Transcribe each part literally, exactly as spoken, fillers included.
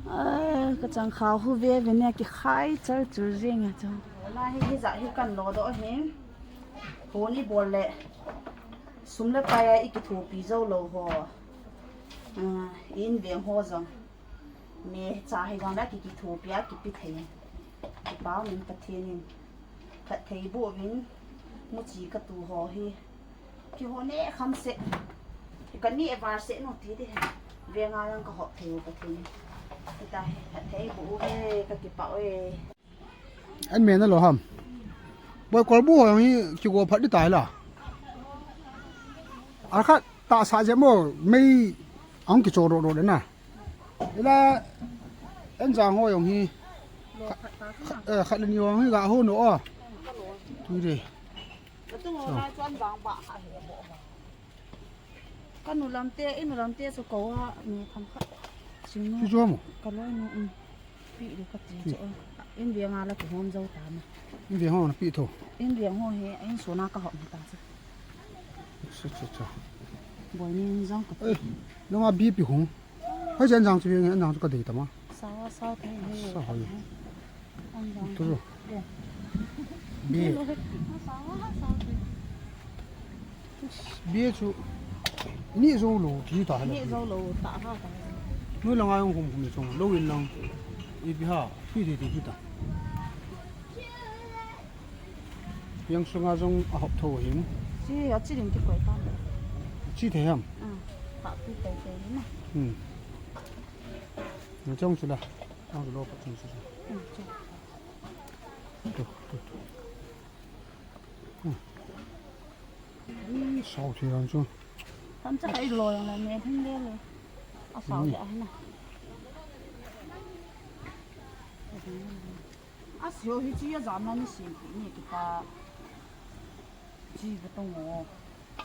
Ah, ka chang kha hu ve ve ne, kikhai chal chul jing a chu. La hi, hi ja hi kan lo do hin. Hon i bol le. Sum le pai a i kithopi jou lou ho. Ah, in veng ho jong. Me cha hi jong la ki kithopi a kipe thei. Kipa min Pathen in. Phatthei boh uvin. Muchi ka tu ho hi. Kiho ne kham se. Ka ni e var se no ti de. Venga lang ka hop thei u Pathen. Kita he, phatthei boh u he, ka kipah u e. An me na lo ham. Boi kolbu ho hi kigo phat di tai la. A khat ta sa je mo mei ang kicho ro ro de na. Ila an jang ho jong hi. Kha-, kha-, eh, khat le ni ho hi ga ho no a. Tu de. Ka nu lam te, i nu lam te chu ko a, mi tham khat. Sing nu. Chu chu mo. Ka loi nu, um. Pi lu ka ti chu. In veng a la ki hom jou ta ma. In veng ho na pi tho. In veng ho he, in so na ka hom ta chu. Chu, chu, chu. Boi ni jong ka. Eh, nang a bi pi hung. Hoi jen jang chu, jen jang chu ka dei ta ma. Sa, sa thei he. Sa hoi. An jang. Tu. Eh. Bi. Sa, sa thei. Bi chu. Ni zo lo, ti ta ha. Ni zo lo, ta ha ta. Noi langa jong hum hum chong, lo in lang. Ipi ha, pi ti ti pi ta. Piang sunga jong a hop tho hin. Chi, a chi ding ti koi ta. Chi thei ham? Ah, pa pi tei tei na. Hmm. Ni chong chu la. Chong chu lo pa chong chu. Hmm, chu. Tu, tu, tu. Hmm. Ih, sao thei ran chu. Tham cha kai lo yang la me thing le le. A sao ja na. A sio hi chi a jam na ni sim pi ni ki ta. Chi ka tong o.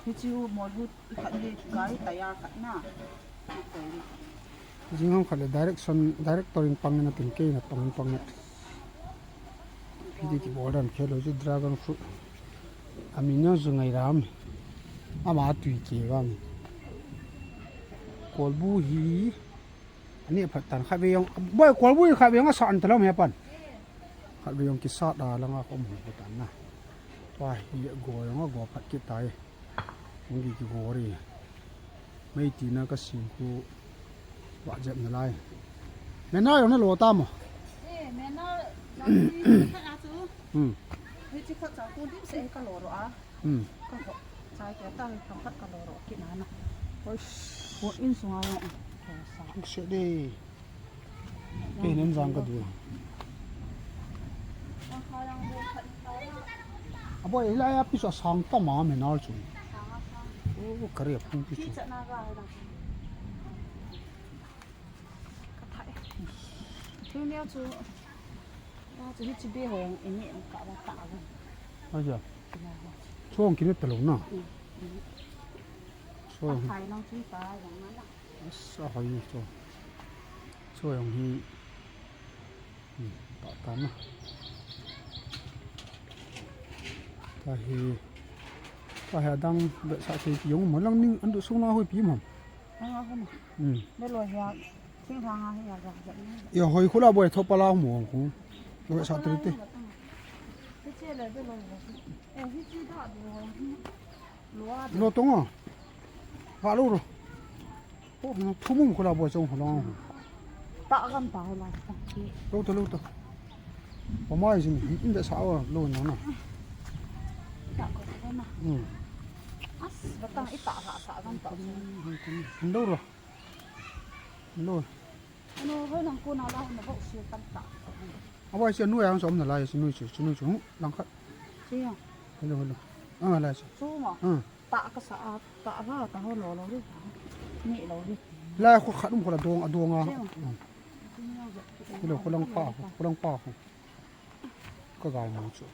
Hi chi u mo hu khat ni gari tayar khat na. Jing ham khat le direction, director in pang na tin ke na pang pang na. Hi ti ki bol dan khe lo chu dragon fruit. Ami na zu ngai ram. Ama tui ke ram. Kolbu hi. Ani phat tan khat ve jong. Boi kolbu hi khat ve jong a san ta lam he pan. Khat ve jong ki sat a langa ko mu tan na. Tua hi go jong a go phat kit tai. Hung ki ki go ri. Mei ti na ka sing khu. Wa jep na lai. Me na jong na lo ta mo. Eh, me na jong ni ka na chu. Hmm. Hi chi khat cha ku dim se ka lo ro a. Hmm. Ka ho. Chai ke ta hi kam khat ka lo ro ki na na. Oi. Ko in sunga jong. Ko sa. Uk se de. Ke nen jang ka du. A boi, hilai a pi chu a sang ta ma me nal chu. O, ka ri a phung pi chu. Ka thai. Thu neo chu. Neo chu hi chi be ho yang ini ka ba ta ga. Aja. Chong kini ta lo na. Chong. Thai nang chu ta yang na. Asa hoi chu. Chu jong hi. Hmm, ta ta na. Ta hi. Ta hi adang vetsah thei ki jong mo lang ning an du sung na hoi pi mo. Ang a hoi mo. Hmm. Be lo hi a. Thing thang a hi a ga ga. Ya hoi khu la boi tho pa la mo khu. Vetsah thei te. Hi che le be lo hi. Eh, hi chi da du ho. Lo a. Lo tong a. Ha lo ro. Ko na thumum ko la bo chong ko la. Ta gam ta la ta. Lo to lo to. Ko mai jin in da sa wa lo na na. Ta ko ta na. Hmm. As ba ta i ta ha sa gam ta. Lo ro. Lo. Ano hoi nang ko na la na bo si tam ta. Awa si nu yang som na la si nu si nu si lang khat. Si ya. Hello hello. Ah la si. Su ma. Ah. Ta ka sa a, ta la, ta ho lo lo ri, ta. Ni lo ri. La khu khat um khu la dong, a dong a. Siang. Hmm. Ni lo khu lang pa, khu lang pa khu. Ka gal mo chu.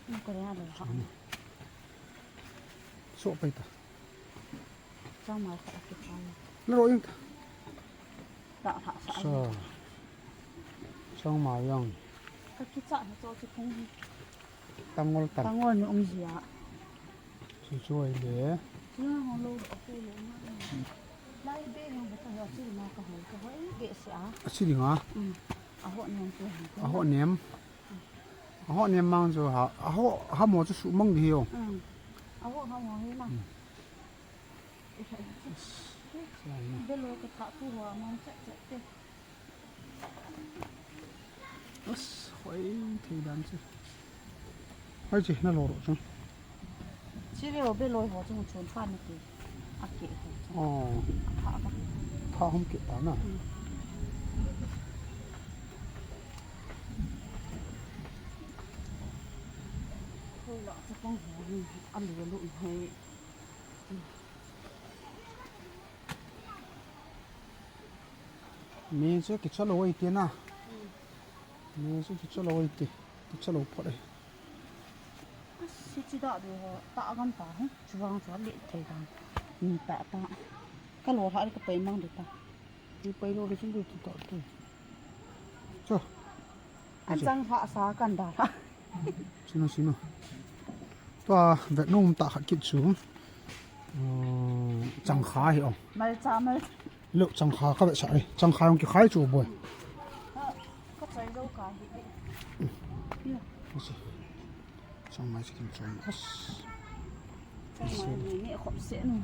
Ni ko ya lo ha. Hmm. So pai ta. Chang ma kha ki pa. La ro ing ta. Ta ha sa. Sa. Chang ma yang. Ka ki cha na cho chu kung. Tangol tan. Tangol ni um jia. Chu chu ai le. Chu hong lo, a pu lo na. Lai be hong ba ta ho chu na ka hoi, ka hoi be se a A chi ding a. Um. A ho nem tu. A ho nem. A ho nem mang chu ha. A ho ha mo chu su mang di hi o. Um. A ho ha mo hi na. Um. Belo ka tha tu ho mang chat chat te. As, hoi thei dan chu. Hoi chi, na lo ro chu. Chi ve o be loi ho chu chun pha ni ti. A ke ho chu. Oh. A pha ba. Pha hom ke ta na. Hmm. Hoi la chu kong ho ni a lu lu hoi. Me chu kicha lo ai te na. Me chu kicha lo ai te. Kicha lo phot ai. Asi chi da de ho ta gam ta he. Chuang chu le thei ta. Ni ta ta. Ka lo ha ka pai mang de ta. Ni pai lo de chu de ta tu. Cho. An chang ha sa kan da ha. Sino, sino. Tua vet nom ta khat kit chu. Oh, changkha hi ong. Malcha, mal. Lo changkha ka vet sa ai. Changkha ong kikhai chu boi. Ka chai zo ka hi. Asi. Chang mai sikin chang. As. Chang mai ni, ni khop se nu.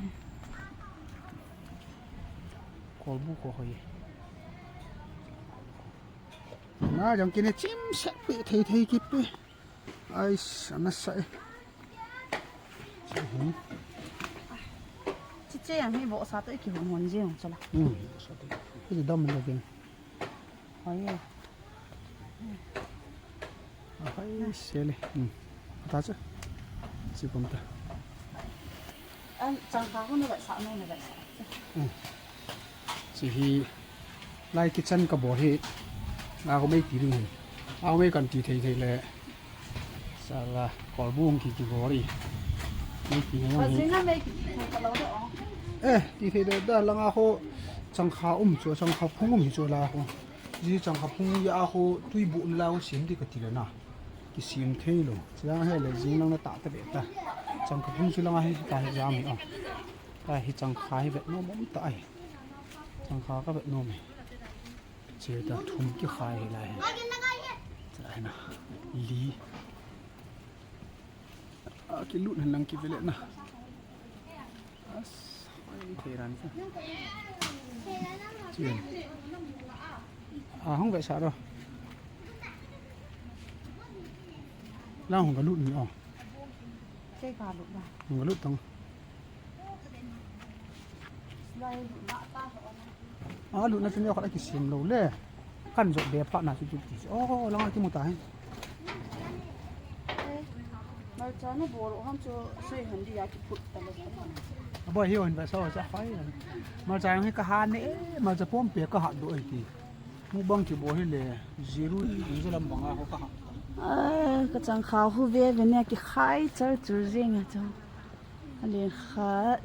Kolbu ko hoi. Na jong kine chim se pe thei thei ki pe. Ai, sana sa e. Sa hung. Chi che yang hi bo sa to ki hon hon je hon chala. Hmm, bo sa to. Hi dam lo kin. Hai. Hai, sele. Hmm. Ta cha. Si pom ta. An chang ka hon na sa no na sa. Hmm. Chi hi lai kitchen ka bol hi. Na ko mai ti ding. A mai kan ti thei thei le. Sala, kolbu ong ki ki gori. Mei ki ngai ong hi. Eh, ti thei da, da langa ho changkha um chu, changkha phung um hi chu la ho. Ji changkha phung ya ho tui bu la ho sim di ka ti le na. Ki sim thei lo. Chiang he le jing lang na ta ta be ta. Changkha phung chu langa hi ta hi jam hi o. Ta hi changkha hi vet nom um ta ai. Changkha ka vet nom e. Che ta thum kikhai hi lai. Che na. Li. A kilut hen lang kivele na. As, ai thei ran sa. Chen. A hung ve sa ro. Lang hung ka lut ni o. Che ka lut da. Hung ka lut tang. Lai lut na ta. A, lutna chu neo khat a kisem lou le. Kan jot be phat na chu chu ti. Oh, langa kimu ta hi. Malcha na bol u ham chu sei han di a kiphut ta le. A boi hi on ba sa sa fai. Malcha hi ka ha ne, malcha pom pe ka ha do ai ti. Mukbang kibol hi le, jiru in je lam banga ho ka ha. A, ka changkha hu ve ve ne kikhai char chur jeng a chu. A le khat.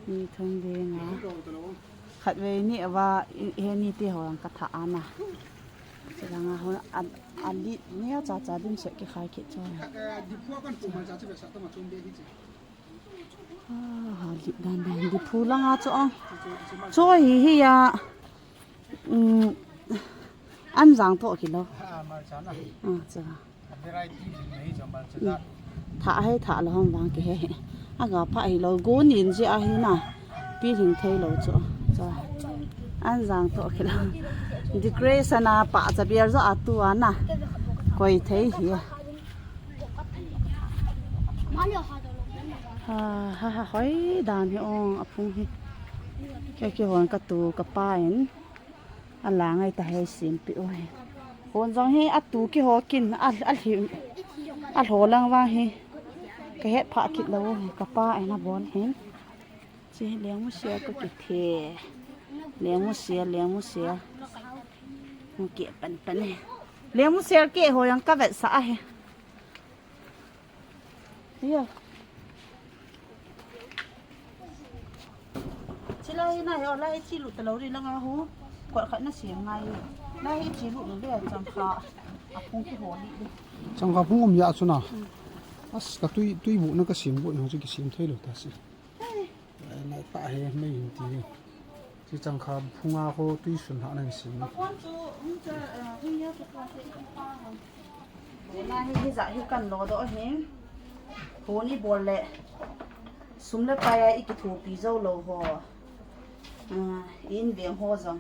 Ni thum ve nga. Khatvei ni ava, i, he ni te ho ang ka tha ana. Chilanga ho a, a lit ni a cha cha dim se kikhai kit chu. Ah, lit dan dan di phu langa chu ang. Chu hi hi ya. Um, an jang to kilo. Ah, cha. Tha hei tha lo ham vang ke he. Aga pha hi lo go nin je a hi na. Pi hing thei lo chu. Chu. An jang to kilo. Decoration a pa cha biar jo a tu a na. Koi thei hi. Ha, ha, ha, hoi dan hi ong a phung hi. Ke ke hon ka tu ka pa in. A la ngai ta hei simpi u hi. Hon jong hi a tu kiho kin a, a hlim, a lho lang vang hi. Ka het pha kit lo u hi, ka pa in a bon hin. Chi lengmusia ka kithe. Lengmusia, lengmusia. Mu ke pan pan hi. Lengmusia ke ho jong ka vetsah a hi. Iya. Chilai na he, lai chi lut talou ri langa hu. Ko khat na siam ngai. Lai chi lut le changkha. A phung kiho li. Changkha phung um ya chu na. As ka tui, tui bu na ka siam bu na chu kisim thei lo ta si. Lai pa he mai hin ti. Ti chang kha phunga kho tuisun ha nang sin. Tuna hi, hijat hi kan lodoh hi. Phun ibol le sum le pai a ikithopi jou lou ho. Ah, in veng ho jong.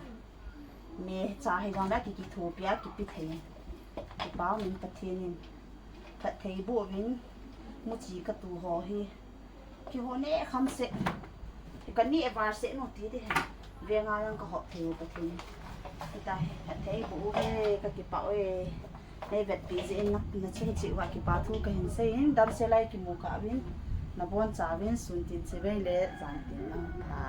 Mecha hi jong la ki, kithopi a kipe thei. Kipa min Pathen in. Phatthei boh uvin, muchi katu ho hi. Kihou neh kham seh. Ka neh val seh nu ti di. Venga jong ka hop thei u Pathen. Hita hi, phatthei boh uve, ka kipah uve. Nei vetpi jeh in na, na chun cheh uva kipa thu kahin sei in, damsel a kimu kah uvin, nabonchauvin, sun tin chibai le jan tin lang pha.